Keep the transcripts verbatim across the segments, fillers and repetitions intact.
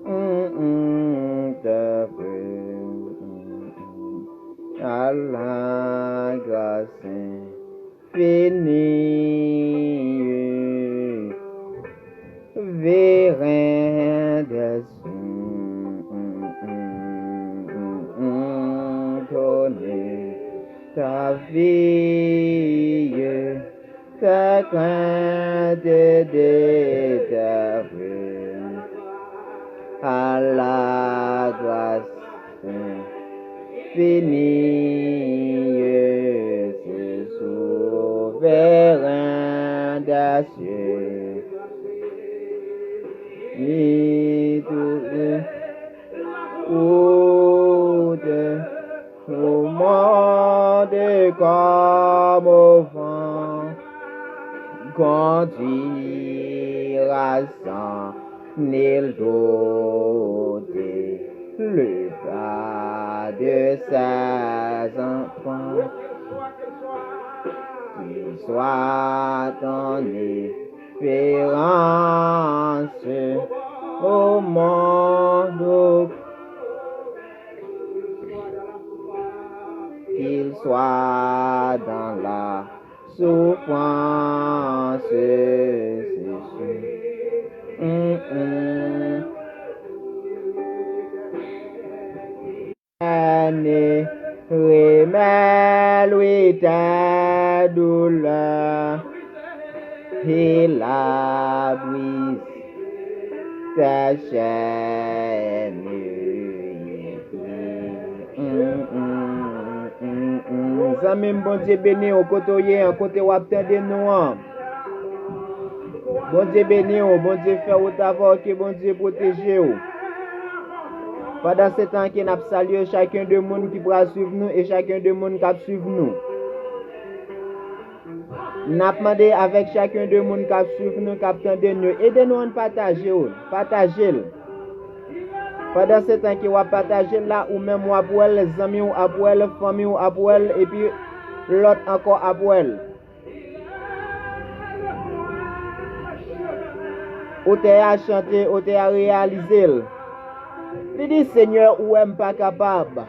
Mm, mm, t'as fait, mm, mm, à la grâce infinie, verin des donner ta vie, ta crainte de ta à la grâce infinie, ce souverain des cieux. Ni tout route au monde comme au vent, conduira sans nul doute le pas de ses enfants. Qu'il soit ton espérance au monde, qu'il soit dans la souffrance, c'est sûr. Mm, mm. Ne remets-lui tes douleurs, il a brisé tes chaînes. Mm, mm, mm, mm. Zanmi m, Bondye beni w kote w ye an, kote w ap tande nou an. Bondye beni w, Bondye fè wout avè w, ke Bondye pwoteje w. Pandan se tan ke n ap salye chacun de moun ki pral swiv nou e chacun de moun k ap swiv nou. N ap mande avèk chacun de moun k ap swiv nou, k ap tande nou, ede nou ann pataje w, pataje l. Pandan se tan ke w ap pataje l la, ou menm w ap wè l, zanmi w ap wè l, fanmi w ap wè l, epi lòt ankò ap wè l. Otè a chante, otè a reyalize l. Li di, Senyè, ou wè m pa kapab.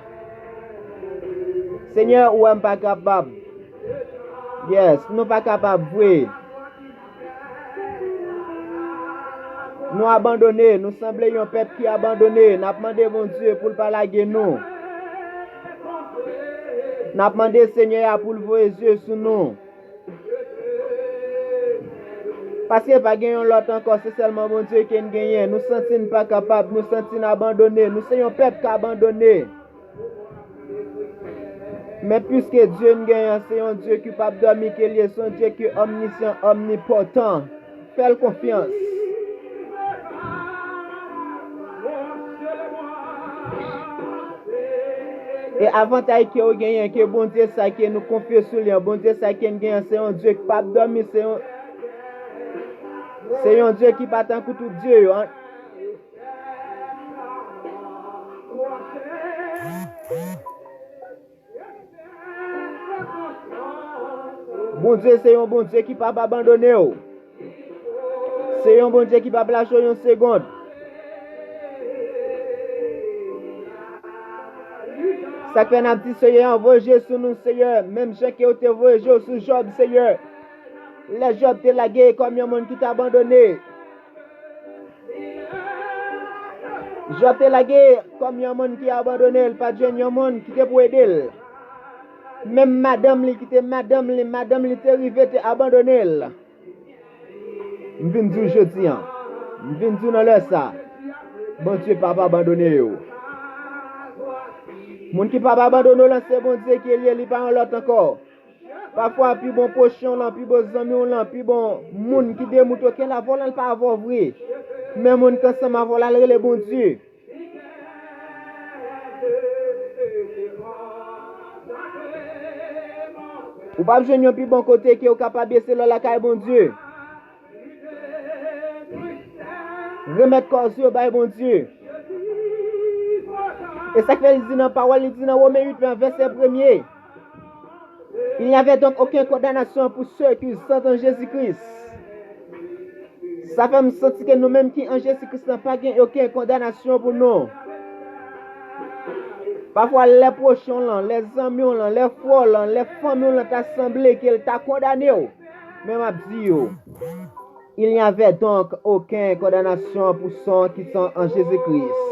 Senyè, ou wè m pa kapab. Yes, nou pa kapab vre. Nou abandone, nou sanble yon pèp ki abandone. N ap mande Bondye pou l pa lage nou. N ap mande Senyè a pou l voye zye sou nou. Paske pa gen yon lòt ankò, se sèlman Bondye ke n genyen. Nou santi n pa kapab, nou santi n abandone. Nou se yon pèp k abandone. Men piske Dye n genyen, se yon Dye ki p ap dòmi ke l ye, se yon Dye ki omnisyan, omnipotan. Fè l konfyans. E avantay ke w genyen, ke Bondye sa ke nou konfye sou li an, Bondye sa ke n genyen, se yon Dye ki p ap dòmi, se yon, se yon Dye ki pa tankou tout Dye yo. Bondye se yon Bondye ki p ap abandone w. Se yon Bondye ki p ap lage w yon segonn. Sa k fè n ap di, Seyè, voye je sou nou, Seyè, menm jan ke w te voye je w sou Jòb, Seyè. Lè Jòb te lage kòm yon moun ki te abandone. Jòb te lage kòm yon moun ki abandone, l pa t jwenn yon moun ki te pou ede l. Menm madanm li ki te madanm li, madanm li te rive te abandone l. M vin di w jodi an, m vin di w nan lè sa, Bondye p ap abandone w. Moun ki p ap abandone w lan se Bondye ke l ye, li pa yon lòt ankò. Pafwa, pi bon pwochen w lan, pi bon zanmi w lan, pi bon moun ki demoute w, ke l avè w lan, l pa avè w vre. Men moun k ansanm avè w la, l rele Bondye. Ou p ap jwenn yon pi bon kote ke w kapab ye, se lè w lakay Bondye. Remèt kò w sou yo bay Bondye. E sa k fè li di nan pawòl, li di nan Women uit, vèsè premye, Il n'y avait donc aucune condamnation pour ceux qui sont en Jésus-Christ. Sa fè m santi ke nou menm ki an Jezi Kris lan pa gen okenn kondanasyon pou nou. Pafwa lè pwochen w lan, lè zanmi w lan, lè frè w lan, lè fanmi w lan ta sanble ke l ta kondane w, men m ap di yo, il n'y avait donc aucune condamnation pour ceux qui sont en Jésus-Christ.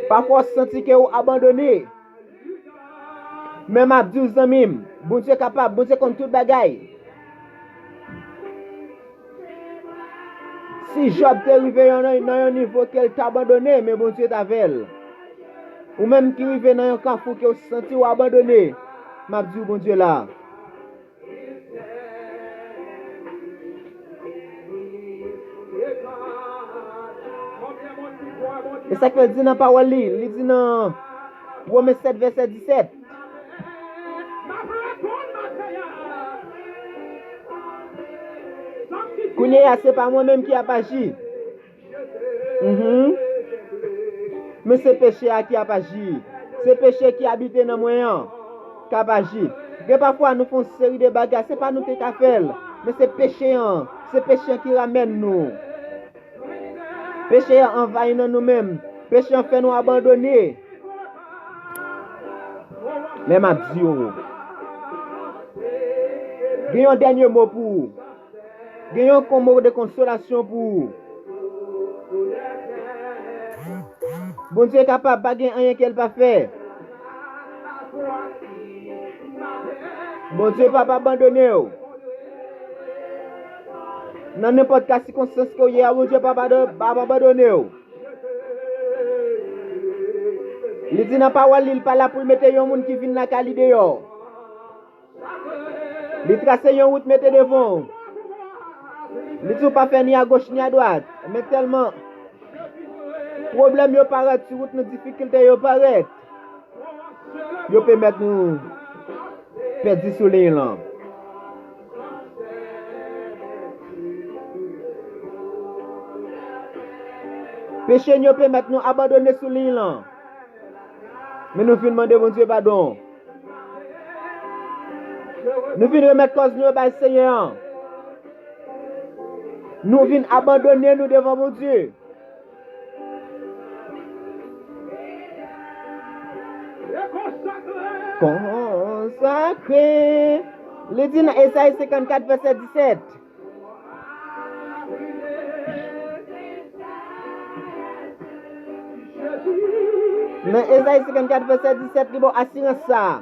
Pafwa w santi ke w abandone. Men m ap di w, zanmi m, Bondye kapab, Bondye konn tout bagay. Si Jòb te rive yon, nan yon nivo ke l t abandone, men Bondye t avè l. Ou menm ki rive nan yon kafou ke w santi w abandone, m ap di w, Bondye la. E sa k fè l di nan pawòl li, li di nan Women sèt vèsè disèt. Kounye a, se pa mwen menm ki ap aji. Mhm. Men se peche a ki ap aji. Se peche ki abite nan mwen an k ap aji. Gen pafwa nou fè yon seri de bagay, se pa nou ki ka fè l, men se peche an. Se peche an ki ramèn nou. Peche an anvayi nan nou menm. Peche an fè nou abandone. Men m ap di w, gen yon dènye mo pou ou. Gen yon mo de konsolasyon pou ou. Bondye kapab, pa gen anyen ke l pa fè. Bondye p ap abandone w. Nan nenpòt ka sikonstans ke w ye a, Bondye p ap ado- p ap abandone w. Li di nan pawòl li, li pa la pou l mete yon moun ki vin lakay li deyò. Li trase yon wout mete devan w. Li di w pa fè ni agoch ni adwat. Men tèlman pwoblèm yo parèt sou wout nou, difikilte yo parèt, yo pèmèt nou pèdi sou liy lan. Peche n yo pèmèt nou abandone sou liy lan. Men nou vin mande Bondye padon. Nou vin remèt kòz nou yo bay Senyè an. Nou vin abandone nou devan Bondye. Konsakre. Li di nan Ezayi senkannkat vèsè disèt. Nan Ezayi senkannkat vèsè disèt, li ba w asirans sa a.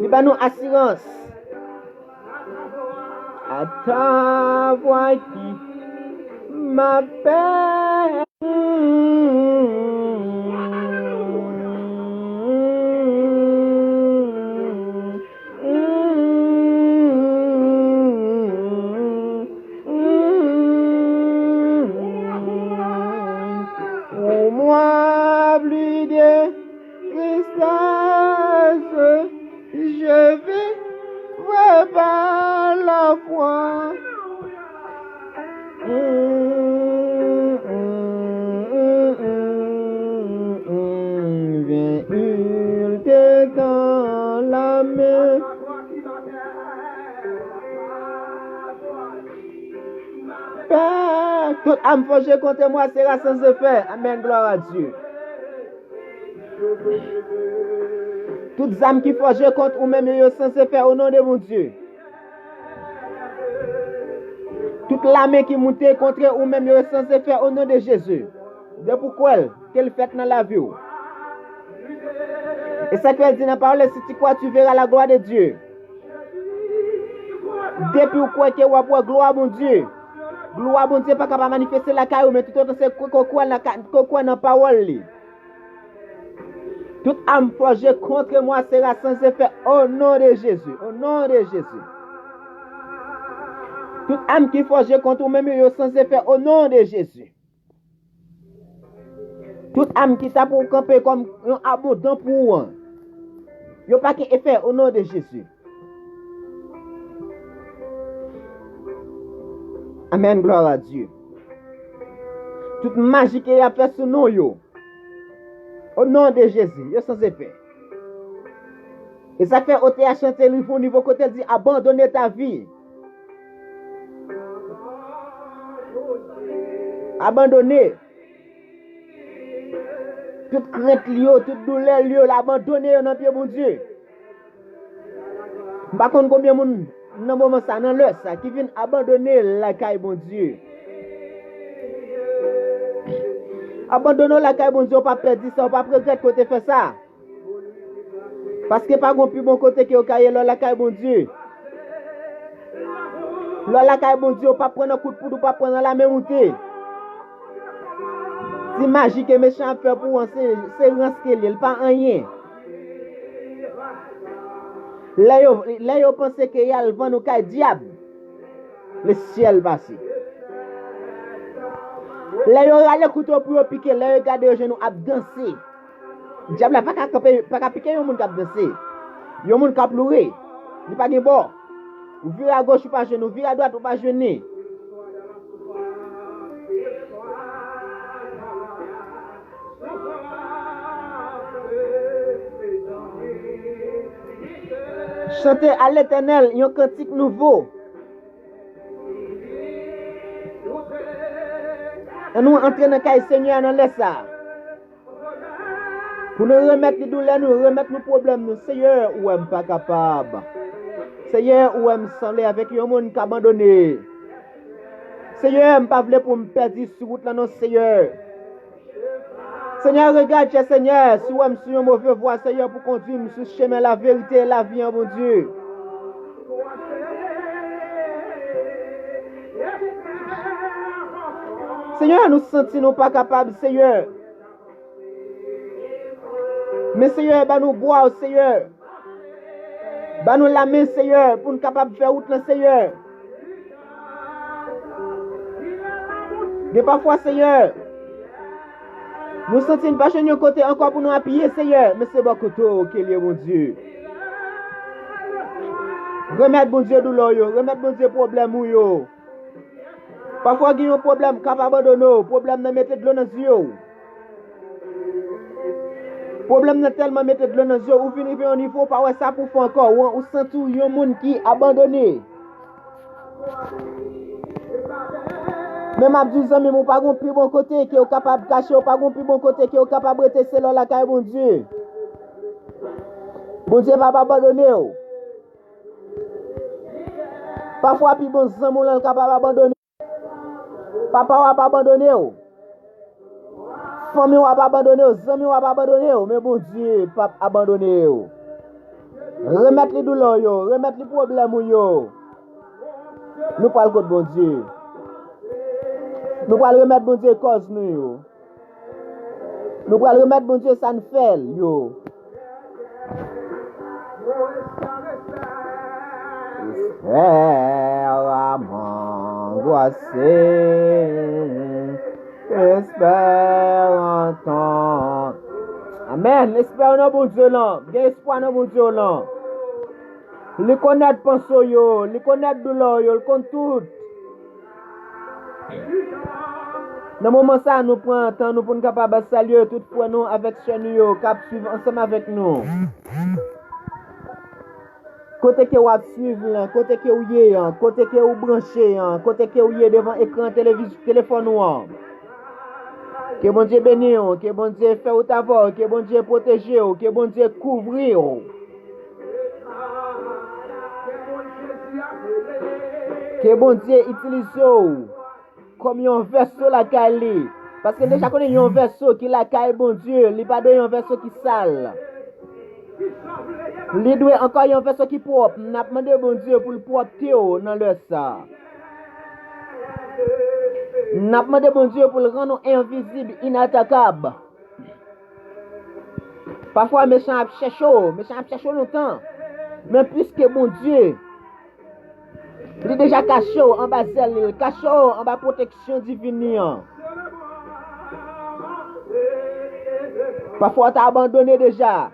Li ba nou asirans. À ta voix qui m'appelle. Pour moi, plus de tristesse, je vivrai par la foi. Viens, il te tend la main. Père, toute arme forgée contre moi sera sans effet. Amen, gloire à Dieu. Tout zam ki fòje kont ou menm yo, yo sanse fè o non de Bondye. Tout lame ki moute kontre ou menm yo, yo sanse fè o non de Jezi. Depi w kwè l, ke l fèt nan lavi w. E sa ke l di nan pawòl, si tu crois, tu verras la gloire de Dieu. Depi w kwè ke w ap wè glwa Bondye. Glwa Bondye pa ka pa manifeste lakay ou, men toutotan se ke w kwè nan ka- ke w kwè nan pawòl li. Toute arme forgée contre moi sera sans effet au nom de Jésus. Au nom de Jésus. Tout am ki fòje kont ou menm yo, yo sans effet au nom de Jésus. Tout am ki ta pou kanpe kòm yon abondan pou ou an, yo pa gen efè o non de Jezi. Amen, gloire à Dieu. Tout maji ke y ap fè sou non yo, O non de Jezi, yo sanze pè. E sa k fè O T A chante li fon nivo kote l di abandone ta vi. Abandone. Tout krent li yo, tout doulè li yo, l abandone yo nan pye Bondye. M pa konn konbyen moun nan moman sa, nan lè sa, ki vin abandone lakay Bondye. Abandone w lakay Bondye, w p ap pèdi sa, w p ap regrèt ke w te fè sa. Paske pa gon pi bon kote ke w ka ye lè w lakay Bondye. Lè w lakay Bondye, w p ap pran nan kout poud, w p ap pran nan lame moute. Ti maji ke mechan ap fè pou w an, se, se rans ke l ye, l pa anyen. Lè yo, lè yo panse ke y al vann ou kay dyab, lesyèl pase. Lè yo rale kouto pou yo pike, lè yo gade yo jwenn ou ap danse. Dyab la pa ka kanpe, pa ka pike yon moun k ap danse. Yon moun k ap loure, li pa gen bò. Ou vire agoch, ou pa jwenn, ou vire adwat, ou pa jwenn li. Chante a Letènèl yon kantik nouvo. Ann nou antre nan kay Senyè a nan lè sa a. Pou nou remèt li doulè nou, remèt nou pwoblèm nou. Seyè, ou wè m pa kapab. Seyè, ou wè m sanble avèk yon moun k abandone. Seyè, m pa vle pou m pèdi sou wout lan non, Seyè. Seyè, regade, Seyè, si w wè m sou yon move vwa, Seyè, pou kondui m sou chemen laverite e lavi an, Bondye. Seyè, nou santi nou pa kapab, Seyè. Men, Seyè, ba nou bra w, Seyè. Ba nou lamen, Seyè, pou n kapab fè wout lan, Seyè. Gen pafwa, Seyè, nou santi n pa jwenn yon kote ankò pou nou apiye, Seyè, men se bò kote w ke l ye, Bondye. Remèt Bondye doulè w yo, remèt Bondye pwoblèm ou yo. Pafwa gen yon pwoblèm k ap abandone w, pwoblèm nan mete dlo nan zye w. Pwoblèm nan tèlman mete dlo nan zye w, ou vin rive yon nivo, ou pa wè sa pou w fè ankò, ou, ou santi w yon moun ki abandone. Men m ap di w, zanmi m, ou pa gon pi bon kote ke w kapab kache, ou pa gon pi bon kote ke w kapab rete, se lè w lakay Bondye. Bondye p ap abandone w. Pafwa pi bon zanmi w lan l kapab abandone w. Papa w ap abandone w. Fanmi w ap abandone w, zanmi w ap abandone w, men Bondye p ap abandone w. Remèt li doulè w yo, remèt li pwoblèm ou yo. Nou pral kot Bondye. Nou pral remèt Bondye kòz nou yo. Nou pral remèt Bondye sa n fè l yo. Espère à m'angoissé, espère en ton. Amèn. Espè nan Bondye lan. Gen espwa nan Bondye w lan. Li konèt panse w yo, li konèt doulè w yo, li konn tout. Nan moman sa a, nou pran tan nou pou n kapab salye tout frè nou avèk sè nou yo k ap swiv ansanm avèk nou. Kote ke w ap swiv lan, kote ke w ye an, kote ke w branche an, kote ke w ye devan ekran televiz-, telefòn ou an. Ke Bondye beni w, ke Bondye fè wout avè w, ke Bondye pwoteje w, ke Bondye kouvri w. Ke Bondye itilize w kòm yon vèso lakay li. Paske n deja konnen yon vèso ki lakay Bondye, li pa dwe yon vèso ki sal. Li dwe ankò yon vèso ki pwòp. N ap mande Bondye pou l pwòpte w nan lè sa a. N ap mande Bondye pou l rann ou envizib, inatakab. Pafwa, mechan ap chèche w, mechan ap chèche w lontan. Men piske Bondye, li deja kache w anba zèl li, li kache w anba pwoteksyon divin li an. Pafwa, w ta abandone deja.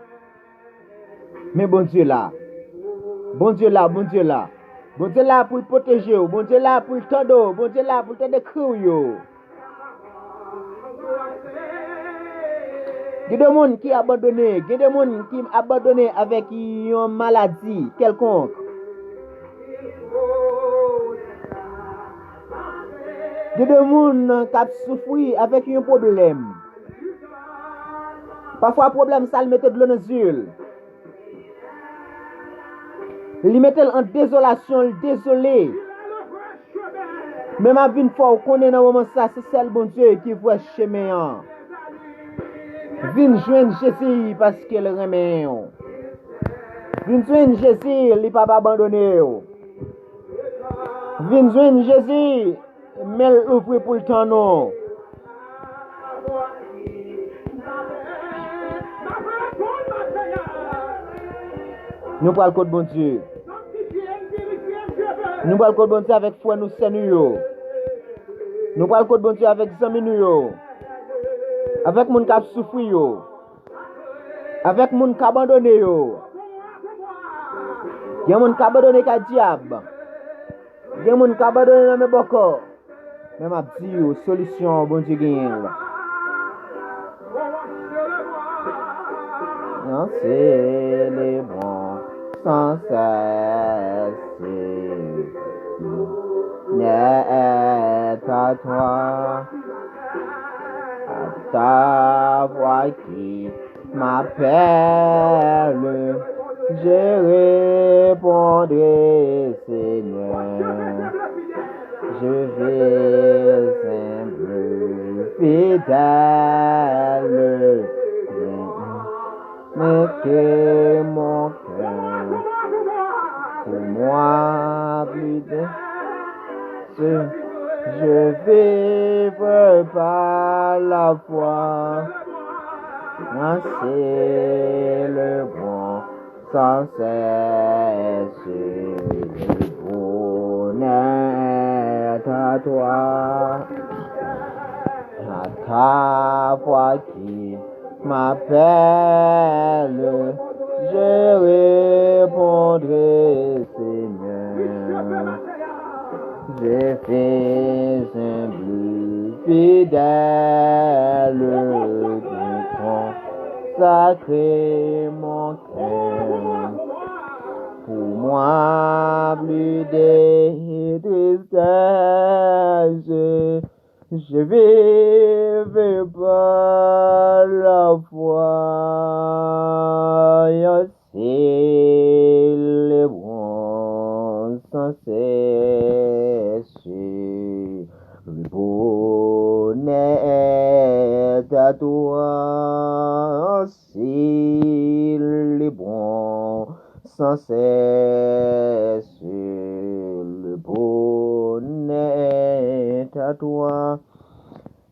Men Bondye la. Bondye la, Bondye la. Bondye la pou l pwoteje w. Bondye la pou l tande w. Bondye la pou l tande kri w yo. Gen de moun ki abandone, gen de moun ki abandone avèk yon maladi kèlkonk. Gen de moun k ap soufri avèk yon pwoblèm. Pafwa pwoblèm sa l mete dlo nan zye l. Li mete l an dezolasyon, l dezole. Men m ap vin fè w konnen nan moman sa, se sèl Bondye ki vrè chemen an. Vin jwenn Jezi paske l renmen w. Vin jwenn Jezi, li p ap abandone w. Vin jwenn Jezi, men l louvri pou l tann ou. Nou pral kot Bondye. Nou pral kot Bondye avèk frè nou, sè nou yo. Nou pral kot Bondye avèk zanmi nou yo. Avèk moun k ap soufri yo. Avèk moun k abandone yo. Gen moun k abandone kay dyab. Gen moun k abandone nan men bòkò. Men m ap di yo, solisyon an, Bondye genyen l. Nan selebrons sans cesse, Seigneur, est à toi, à ta voix qui m'appelle, je répondrai, Seigneur. Je vais humble, fidèle, mais que mon cœur pour moi plus de ce, je vivrai par la foi. Moi, c'est le grand sans cesse, le bonheur est à toi. À ta voix qui m'appelle, je répondrai, Seigneur. Je fais un but fidèle, consacrer mon cœur. Pour moi, plus de tristesse, je vivrai par la foi. Célébrons sans cesse, le bonheur est à toi. Célébrons sans cesse, le bonheur est à toi.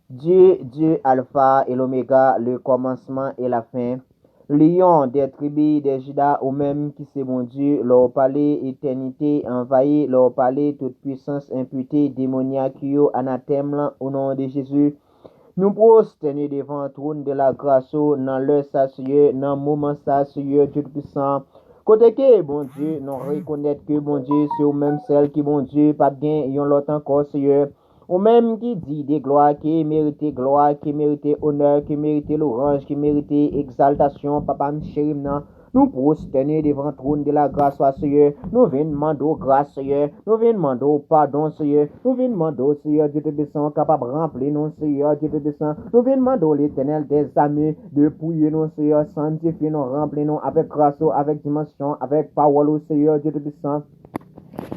Dieu, Dieu, Alpha et l'Oméga, le commencement et la fin. Lion des tribus de Juda, ou menm ki se Bondye, lè w pale, etènite anvayi, lè w pale, tout pwisans enpite, demonyak yo, anatèm lan, o non de Jezi. Nou pwostène devan twòn de la gras ou nan lè sa, Seyè, nan moman sa, Seyè Dye Toupisan. Kote ke Bondye, nou rekonèt ke Bondye, se ou menm sèl ki Bondye, p ap gen yon lòt ankò, Seyè. Ou menm ki diy de glwa, ki merite glwa, ki merite onè, ki merite lwanj, ki merite egzaltasyon, Papa m cheri m nan. Nou pwostène devan twòn de la gras ou a, Seyè. Nou vin mande w gras, Seyè. Nou vin mande w padon, Seyè. Nou vin mande w, Seyè Dye Toupisan, kapab ranpli nou, Seyè Dye Toupisan. Nou vin mande w, Letènèl dèzame, depouye nou, Seyè, sanntifye nou, ranpli nou avèk gras ou, avèk dimansyon, avèk pawòl ou, Seyè Dye Toupisan.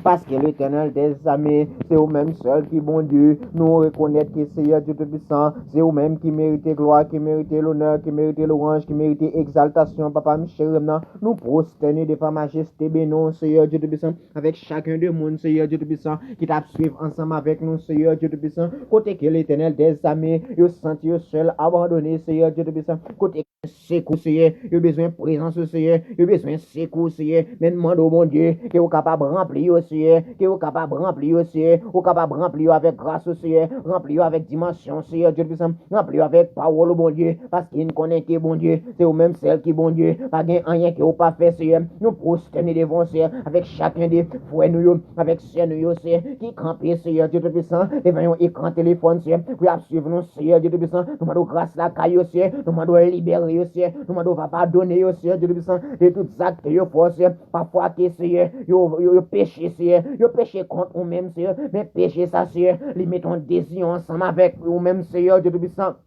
Paske Letènèl dèzame, se ou menm sèl ki Bondye. Nou rekonèt ke Seyè Dye Toupisan, se ou menm ki merite glwa, ki merite lonè, ki merite lwanj, ki merite egzaltasyon, Papa m cheri m nan. Nou pwostène devan majeste beni w, Seyè Dye Toupisan, avèk chak yon de moun, Seyè Dye Toupisan, ki t ap swiv ansanm avèk nou, Seyè Dye Toupisan. Kote ke Letènèl dèzame, yo santi yo sèl, abandone, Seyè Dye Toupisan. Kote sekou, Seyè. Yo bezwen prezans ou, Seyè. Yo bezwen sekou, Seyè. Men n mande w, Bondye, ke ou kapab ranpli yo, Seyè. Ke ou kapab ranpli yo, Seyè. Ou kapab ranpli yo avèk gras ou, Seyè. Ranpli yo avèk dimansyon, Seyè Dye Toupisan. Ranpli yo avèk pawòl ou, Bondye. Paske n konnen ke, Bondye, se ou menm sèl ki Bondye. Pa gen anyen ke ou pa fè, Seyè. Nou pwostène devan w, Seyè, avèk chak yon de frè nou yo, avèk sè nou yo, Seyè, ki kanpe, Seyè Dye Toupisan, devan yon ekran telefòn, Seyè, pou y ap swiv nou, Seyè Dye Toupisan. Nou mande w gras lakay yo, Seyè. Nou mande w libere yo, Seyè. Nou mande w va padone yo, Seyè, Dye Toupisan, de tout zak ke yo fè, Seyè. Pafwa ke, Seyè, yo, yo, yo peche, Seyè. Yo peche kont ou menm, Seyè. Men peche sa, Seyè, li mete yon dezinion ansanm avèk ou menm, Seyè, Dye Toupisan.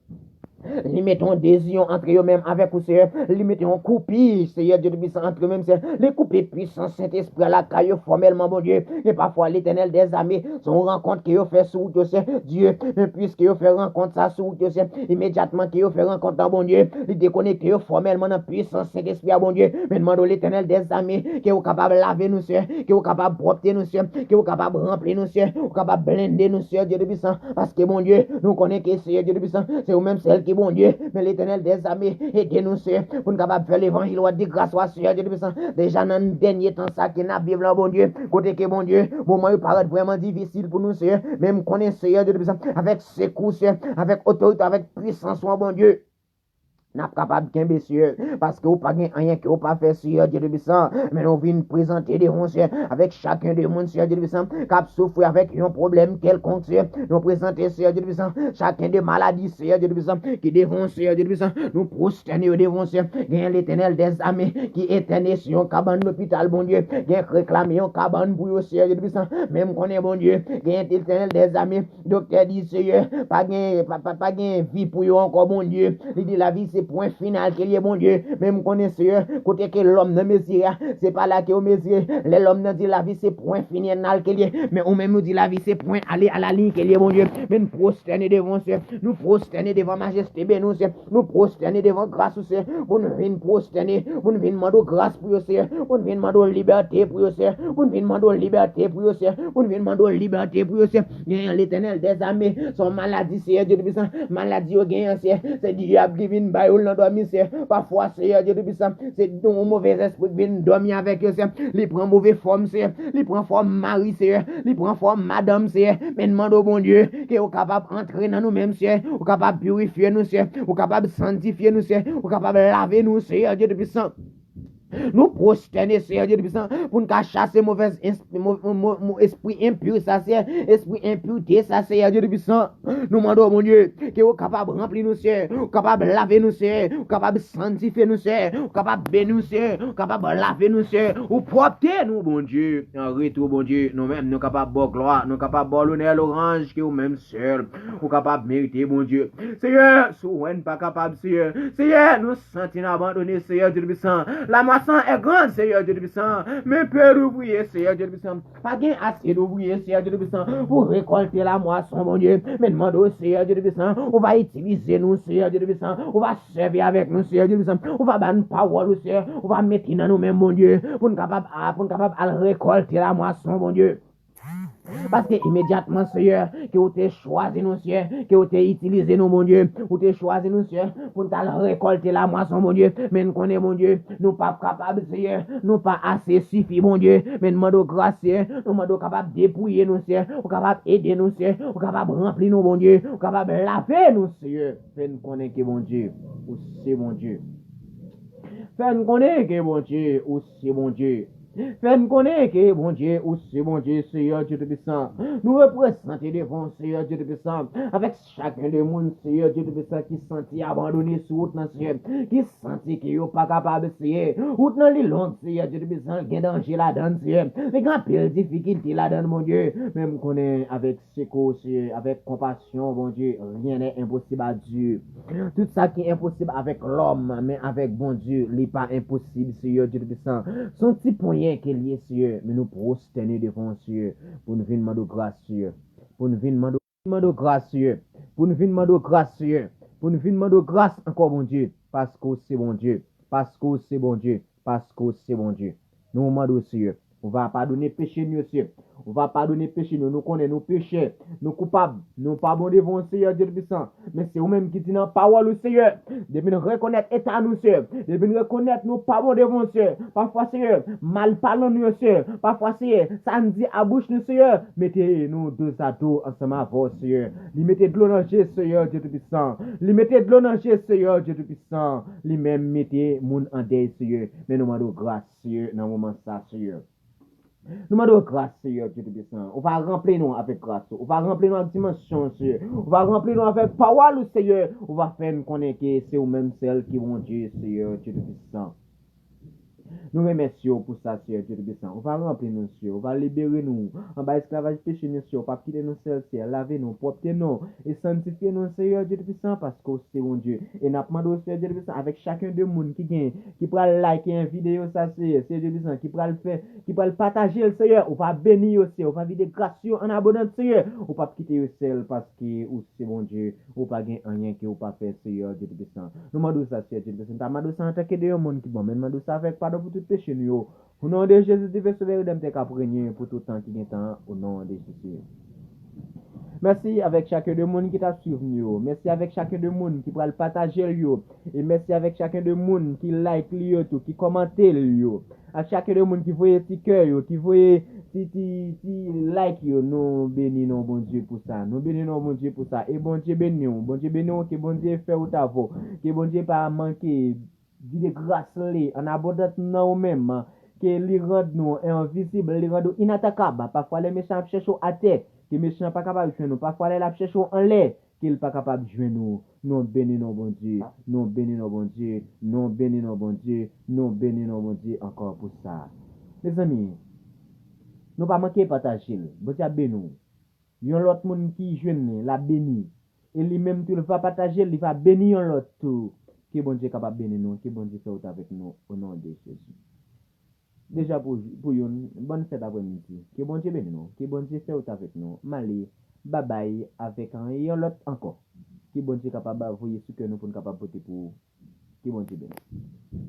Li mete yon dezinion ant yo menm avèk ou, Seyè. Li mete yon koupi, Seyè, Dye Toupisan, ant yo menm, Seyè. Li koupe pwisans Sentespri a lakay yo fòmèlman, Bondye. E pafwa, Letènèl dèzame, se yon rankont ke yo fè sou wout yo, Seyè. Dye, men piske yo fè rankont sa sou wout yo, Seyè, imedyatman ke yo fè rankont lan, Bondye, li dekonekte yo fòmèlman nan pwisans Sentespri a, Bondye. Men n mande w, Letènèl dèzame, ke ou kapab lave nou, Seyè, ke ou kapab pwòpte nou, Seyè, ke ou kapab ranpli nou, Seyè, ou kapab blende nou, Seyè, Dye Toupisan, paske, Bondye, nou konnen ke, Seyè, Dye Toupisan, se ou menm sèl ki Bondye, men Letènèl dèzame, ede nou, Seyè, pou n kapab fè levanjil ou a de gras ou a, Seyè, Dye Toupisan, deja nan dènye tan sa ke n ap viv lan, Bondye, kote ke, Bondye, moman yo parèt vrèman difisil pou nou, Seyè, men m konnen, Seyè, Dye Toupisan, avèk sekou, Seyè, avèk otorite, avèk pwisans ou an, Bondye, n ap kapab kenbe, Seyè, paske ou pa gen anyen ke ou pa fè, Seyè, Dye Toupisan, men nou vin prezante devan w, Seyè, avèk chaken de moun, Seyè, Dye Toupisan, k ap soufri avèk yon pwoblèm kèlkonk, Seyè, nou prezante, Seyè, Dye Toupisan, chaken de maladi, Seyè, Dye Toupisan, ki devan w, Seyè, Dye Toupisan, nou pwostène yo devan w, Seyè, genyen Letènèl dèzame ki entène sou yon kabann lopital, Bondye, genyen k reklame yon kabann pou yo, Seyè, Dye Toupisan, men m konnen, Bondye, genyen Letènèl dèzame, doktè di, Seyè, pa gen, pa, pa, pa gen vi pou yo ankò, Bondye. Li di lavi se pwen final ke l ye, Bondye. Men m konnen, Seyè, kote ke lòm nan mezire a, se pa la ke yo mezire. Lè lòm nan di lavi se pwen final ke l ye, men ou menm ou di lavi se pwen ale a la liy ke l ye, Bondye. Men n pwostène devan w, Seyè. Nou pwostène devan majeste beni w, Seyè. Nou pwostène devan gras ou, Seyè, pou n vin pwostène, pou n vin mande w gras pou yo, Seyè, pou n vin mande w libète pou yo, Seyè, pou n vin mande w libète pou yo, Seyè, pou n vin mande w libète pou yo, Seyè. Genyen Letènèl dèzame, se yon maladi, Seyè Dye Toupisan, maladi yo genyen, Seyè, se dyab ki vin ba yo l nan dòmi, Seyè, pafwa, Seyè Dye Toupisan, se yon movèzespri ki vin dòmi avèk yo, Seyè, li pran move fòm, Seyè, li pran fòm mari, Seyè, li pran fòm madanm, Seyè, men n mande w, Bondye, ke ou kapab antre nan nou menm, Seyè, ou kapab pirifye nou, Seyè, ou kapab sanntifye nou, Seyè, ou kapab lave nou, Seyè Dye Toupisan. Nou pwostène, Seyè Dye Toupisan, pou n ka chase movèz ens-, mo-, mo-, mo-, espri enpi sa, Seyè, espri enpite sa, Seyè Dye Toupisan. Nou mande w, Bondye, ke ou kapab ranpli nou, Seyè, ou kapab lave nou, Seyè, ou kapab sanntifye nou, Seyè, ou kapab beni nou, Seyè, ou kapab lave nou, Seyè, ou pwòpte nou, Bondye. An retou, Bondye, nou menm, nou kapab ba w glwa, nou kapab ba w lonè, lwanj ke ou menm sèl ou kapab merite, Bondye. Seyè, si w wè n pa kapab, Seyè. Seyè, nou santi n abandone, Seyè Dye Toupisan. La moisson est grande, Seyè Dye Toupisan, mais peu d'ouvriers, Seyè Dye Toupisan. Pa gen ase d'ouvriers, Seyè Dye Toupisan, pou rekòlte la moisson, Bondye. Men n mande w, Seyè Dye Toupisan, ou va itilize nou, Seyè Dye Toupisan. Ou va sèvi avèk nou, Seyè Dye Toupisan. Ou va ba n pawòl ou, Seyè. Ou va mete nan nou menm, Bondye, pou n kapab, a, pou n kapab al rekòlte la moisson, Bondye. Paske imedyatman, Seyè, ke ou te chwazi nou, Seyè, ke ou te itilize nou, Bondye, ou te chwazi nou, Seyè, pou n t al rekòlte la moisson, Bondye. Men n konnen, Bondye, nou p ap kapab, Seyè, nou pa ase sifi, Bondye. Men n mande w gras, Seyè, nou mande w kapab depouye nou, Seyè, ou kapab ede nou, Seyè, ou kapab ranpli nou, Bondye, ou kapab lave nou, Seyè. Fè n konnen ke, Bondye, ou se Bondye. Fè n konnen ke, Bondye, ou se Bondye. Fè n konnen ke, Bondye, ou se Bondye, Seyè Dye Toupisan. Nou reprezante devan w, Seyè Dye Toupisan, avèk chaken de moun, Seyè Dye Toupisan, ki santi abandone sou wout lan, Seyè, ki santi ke yo pa kapab, Seyè. Wout lan li long, Seyè Dye Toupisan, gen danje ladan l, Seyè. Li gen anpil difikilte ladan l, Bondye. Men m konnen avèk sekou, Seyè, avèk konpasyon, Bondye, rien n'est impossible à Dieu. Tout sa ki enposib avèk lòm, men avèk Bondye, li pa enposib, Seyè Dye Toupisan. Se yon ti ponyen ke l ye, Seyè, men nou pwostène devan w, Seyè, pou n vin mande w gras, Seyè. Pou n vin mande w, mande w gras, Seyè. Pou n vin mande w gras, Seyè. Pou n vin mande w gras ankò, Bondye, paske w se Bondye. Paske w se Bondye. Paske w se Bondye. Nou mande w, Seyè, ou va padone peche n yo, Seyè. Ou va padone peche n yo. Nou konnen nou pechè, nou koupab, nou pa bon devan w, Seyè Dye Toupisan. Men se ou menm ki di nan pawòl ou, Seyè, depi n rekonèt eta nou, Seyè, depi n rekonèt nou pa bon devan w, Seyè, pafwa, Seyè, mal palan nou yo, Seyè, pafwa, Seyè, sa n di a bouch nou, Seyè, mete nou dozado ansanm avè w, Seyè. Li mete dlo nan je, Seyè Dye Toupisan. Li mete dlo nan je, Seyè Dye Toupisan. Li menm mete moun an dèy, Seyè. Men nou mande w gras, Seyè, nan moman sa, Seyè. Nou mande w gras, Seyè Dye Toupisan. Ou va ranpli nou avèk gras ou. Ou va ranpli nou ak dimansyon, Seyè. Ou va ranpli nou avèk pawòl ou, Seyè. Ou va fè n konnen ke se ou menm sèl ki Bondye, Seyè Dye Toupisan. Nou remèsye w pou sa, Seyè Dye Toupisan. Ou va ranpli nou, Seyè. Ou va libere nou anba esklavaj peche nou, Seyè. Ou p ap kite nou sèl, Seyè. Lave nou, pwòpte nou e sanntifye nou, Seyè Dye Toupisan, paske w se Bondye. E n ap mande w, Seyè Dye Toupisan, avèk chaken de moun ki gen, ki pral like yon videyo sa, Seyè, Seyè Dye Toupisan, ki pral fè, ki pral pataje l, Seyè. Ou va beni yo, Seyè. Ou va vide gras yo an abondans, Seyè. Ou p ap kite yo sèl, paske ou se Bondye. Ou pa gen anyen ke ou pa fè, Seyè Dye Toupisan. Nou mande w sa, Seyè Dye Toupisan. Nou pa mande w sa antanke de yon moun ki bon, men n mande w sa avèk padon pou tout peche nou yo. O non de Jezi, Diven Sovè Redanmtè k ap renye pou tout tan ki gen tan, o non de Jezi. Mèsi avèk chaken de moun ki t ap swiv nou yo. Mèsi avèk chaken de moun ki pral pataje l yo. E mèsi avèk chaken de moun ki like li yo tou, ki kòmante l yo. Ak chaken de moun ki voye ti kè yo, ki voye ti, ti, ti like yo, nou beni non Bondye pou sa. Nou beni non Bondye pou sa. E Bondye beni w. Bondye beni w, ke Bondye fè wout avè w. Ke Bondye pa manke vide gras li an abondans nan ou menm. Ke li rann nou envizib, li rann ou inatakab. Pafwa lè mechan ap chèche w atè, ke mechan pa kapab jwenn ou. Pafwa lè l ap chèche w anlè, ke l pa kapab jwenn ou. Nou beni non Bondye, nou beni non Bondye, nou beni non Bondye, nou beni non Bondye ankò pou sa. Mezanmi, nou pa manke pataje l. Bondye ap beni w. Yon lòt moun ki jwenn li, l ap beni. E li menm tou, l va pataje l, li va beni yon lòt tou. Ke Bondye kapab beni nou, ke Bondye fè wout avèk nou, o non de Jezi. Deja pou, pou youn, bòn fèt aprèmidi. Ke Bondye beni nou, ke Bondye fè wout avèk nou. M ale, babay, avèk yon lòt ankò. Ke Bondye kapab voye sou kè nou pou n kapab pote pou ou. Ke Bondye beni.